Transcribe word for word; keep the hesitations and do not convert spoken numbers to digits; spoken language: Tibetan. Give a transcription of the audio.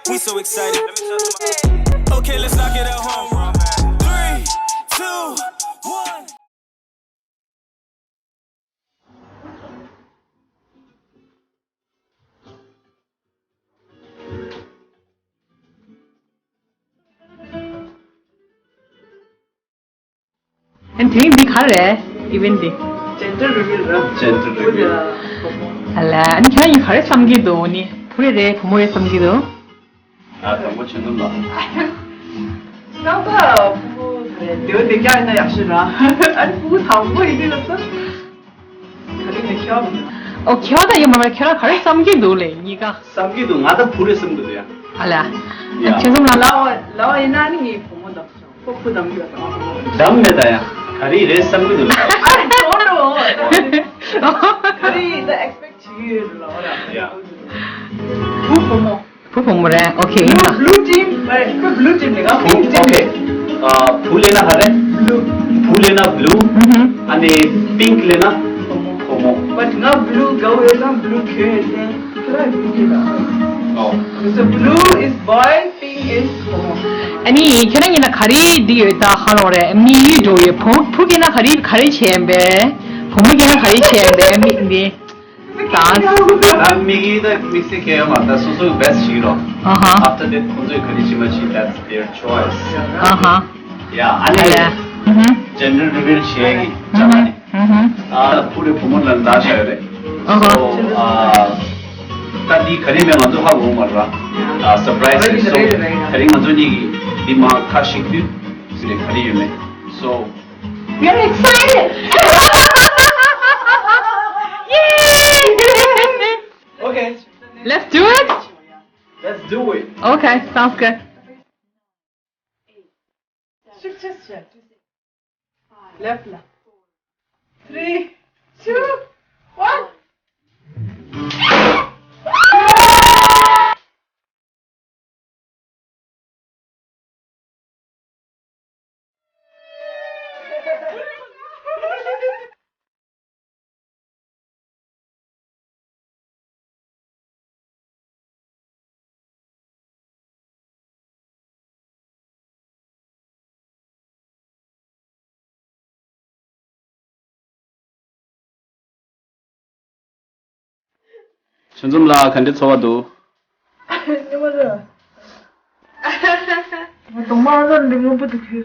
We so excited. Okay, let's knock it out, home. Three, two, one. ཨན་དེ་རིང་འདི་ག་རེ་རེད། ཨི་ཝེན་ཊི་འདི། Gender reveal ར། Gender reveal ཨ་ལ། ཨ་ནི་ཁྱེད་རང་གིས་ག་རེ་བསམ་གྱི་འདུག་ནི་བུ་རེད་རེད་བུ་མོ་རེད་བསམ་གྱི་འདུག་ཨ་དང་པོ་ཆོས་འཛོམས་ལགས། ང་ད་ཕྲུ་གུ་ག་རེ་འདི་འདི་རྒྱ་ཡིན་ན་ཡག་ཤོས་ར། ཨ་ནི་ཕྲུ་གུ་དང་པོ་ཡིན་དུས་ལ་ས། ག་རེ་ནས་ཁྱོད། ཨོ་ཁྱོད་ད་ཡིན་མ་རེད། ཁྱོད་རང་ག་རེ་བསམ་གྱི་འདུག་ལས་གཉིས་ཀ་བསམ་གྱི་འདུག་ང་ད་བུ་རེད་བསམ་གྱི་འདུག་ཡ། ཨ་ལ། ཡ། ཁྱེད་གསུམ་ལ། ལའོ་ལའོ་ཡིན་ན་ནི་ངའི་བུ་མོ་དང་ཁོ་བུ་དང་གྱོད་དང་བུ་མོ། འདམ་མེད་ད་ཡ། ག་རེ་རེད་བསམ་གྱི་འདུག་ཨ་རེ་ཅོ་རོ། ག་རེ་ད་ཨེག་སི་པེག་བྱེད་ཀྱི་ཡོད་རེད་ལའོ་ར། ཡ། བུ་བུ་མོ། བུ་བུ་མོ་རེད། ཨོ་ཁེ་ཡིན་ན། Blue team རེད། ཁོ་blue team རེད། ང་pink team རེད། ཨ་བུ་ལེ་ན་ག་རེ། Blue བུ་ལེ་ན་blue ཨ་ནི་pink ལེ་ན་བུ་མོ། But ང་blue གའུ་ཡོད་ཙང་blue གྱོན་ཡོད་ཙང་ཁྱོད་རང་blue གྱོན་ལ། ཨོ། So blue is boy, pink is བུ་མོ། ཨ་ནི་ཁྱོད་རང་ཡིན་ན་ག་རེ་འགྲིག་ཡོད་ད་ཧ་ལོང་རེད། དམིགས་ཡུལ་འགྲོ་ཡོད། བུ་བུ་གྱོན་ན་ག་རེ་ག་རེ་བྱས་ཡིན་པས། བུ་མོ་གྱོན་ན་ག་རེ་བྱས་ཡིན་པས་དམིགས་འདི། ད་དམིགས་ཡུལ་ད་དམིགས་བསལ་གང་ཡང་མ་རེད། ད་སོ་སོའི་best བྱེད་ཀྱི་རོགས། ཨ་ཧ། After that ཁོང་ཚོས་ག་རེ་བྱེད་མ་བྱེད་that's their choice། ཨ་ཧ། ཡ་ཨ་ནི། ཨ་ལས། ཨུ་ཧུ། Gender reveal བྱེད་ཀྱི་ཨུ་ཧུ། ཅང་ཨ་ནི། ཨུ་ཧུ། ཨ་བུ་རེད་བུ་མོ་ལ་ལ་ཆ་ཡོད་རེད། ཨ་ཧ། So ཨ་ད་འདི་ག་རེ་མེད་ང་ཚོ་ཧ་གོ་མ་རེད། ཨ་surprise རེད། So ད་རིང་ང་ཚོ་གཉིས་ཀྱིས་འདི་མ་ཁ་ཤིག་དུས་ཟེར་ག་རེ་ཡོད་མེད། So We are excited! Yay! Okay. Let's do it! Let's do it! Okay, sounds good. Left la. Three, two, one. ཆུ་འཛོམས་ལགས་ག་འདྲའི་ཚོར་བ་འདུག་སྙན་མོ་རེད། ང་གདོང་མ་ཨ་ཙར་འདི་སྔོན་པོ་འདུག་གི།